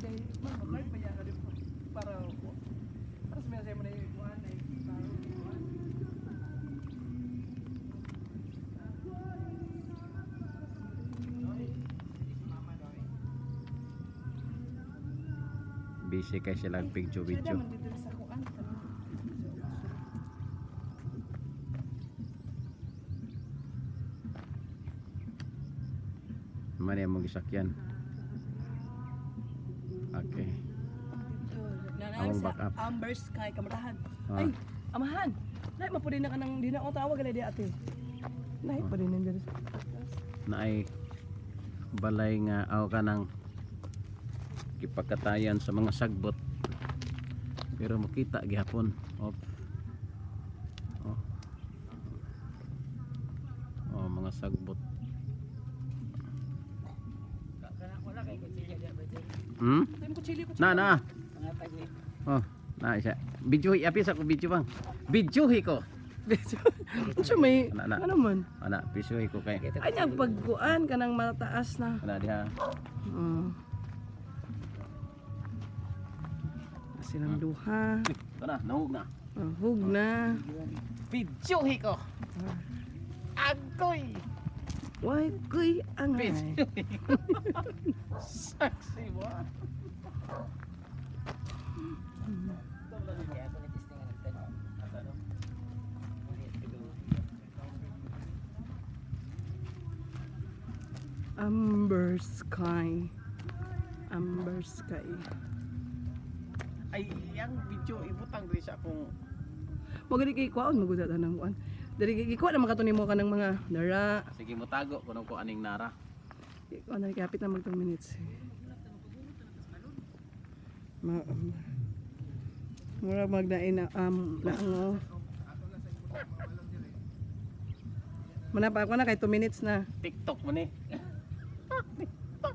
Kay mag pa yan para para sa mga mo na yung kuan ay para. Busy kay sila video Siya video. man dito sa kuan. Man yung gisakyan. Okay. Dito. Among Nanay sa back up. Amber Sky kamerahan. Ah. Ay, amahan. Nay mapudi na ka nang di na ako tawag gali di ate. Nay pa din nang diri sa Naay balay nga aw ka ng gipakatayan sa mga sagbot. Pero makita gihapon. Op. Oh. Oh, mga sagbot. Wala kay kutsilyo diya ba dyan? Hmm? Tayo mo kutsilyo ko. Na na. Mga tagi. Oh, na isa. Video api sa ko video bang. Video ko. Unsa may Ana, ana. ano man? Ana, video ko kay. Ay nang pagkuan kanang mataas na. Ana diha. Silang duha. Ito na, nahug na. Oh, hug na. Video ko. Agoy. Why kuy angay. Sexy mo. Kaya ako nag-testing ang nagtanong. Amber Sky. Amber Sky. Ay, yang video ibutang diri sa akong Magani kay kuan maguda tanang kuan. Diri kay kuan naman kato nimo kanang mga dara. Sige mo tago kuno ko aning nara. Kuan na kay hapit na mag 2 minutes. Ma mura magdain na naango. Mana pa ako na kay 2 minutes na. TikTok mo ni.